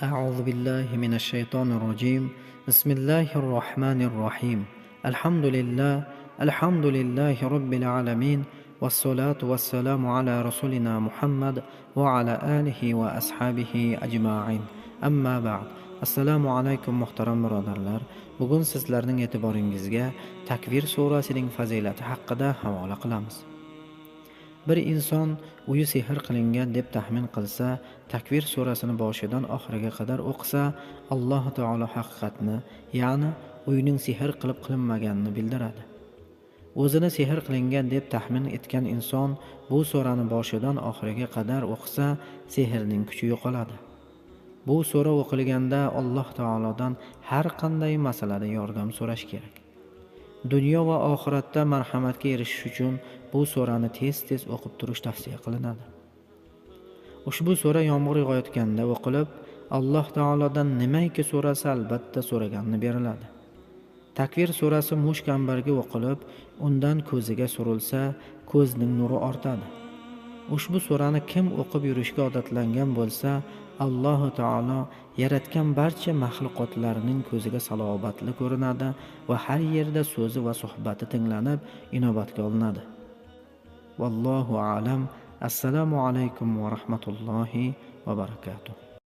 أعوذ بالله من الشيطان الرجيم. بسم الله الرحمن الرحيم. الحمد لله، الحمد لله رب العالمين، والصلاة والسلام على رسولنا محمد وعلى آله وأصحابه أجمعين. أما بعد. Assalomu alaykum, muhtaram birodarlar. Bugun sizlarning e'tiboringizga Takvir surasining fazilati haqida havola qilamiz. Bir inson uyi sehr qilingan deb taxmin qilsa, Takvir surasini boshidan oxiriga qadar o'qisa, Alloh taolo haqiqatni, ya'ni uyning sehr qilib qilinmaganini bildiradi. O'zini sehr qilingan deb taxmin etgan inson bu surani boshidan oxiriga qadar o'qisa, sehrning kuchi yo'qoladi. Bu sura o'qilganda Alloh taolodan har qanday masalada yordam so'rash kerak. Dunyo va oxiratda marhamatga erishish uchun bu surani tez-tez o'qib turish tavsiya qilinadi. Ushbu sura yomg'ir yog'ayotganda o'qilib, Alloh taolodan nimaiki so'rasa albatta so'raganini beriladi. Takvir surasi mushk ambarga o'qilib, undan ko'ziga surilsa, ko'zning nuri ortadi. Ushbu surani kim o'qib yurishga odatlangan bo'lsa, Alloh taolo yaratgan barcha maxluqotlarning ko'ziga salobatli ko'rinadi va har yerda so'zi va suhbati tinglanib, inobatga olinadi. Vallohu a'lam. Assalomu alaykum va rahmatullohi va barakatuh.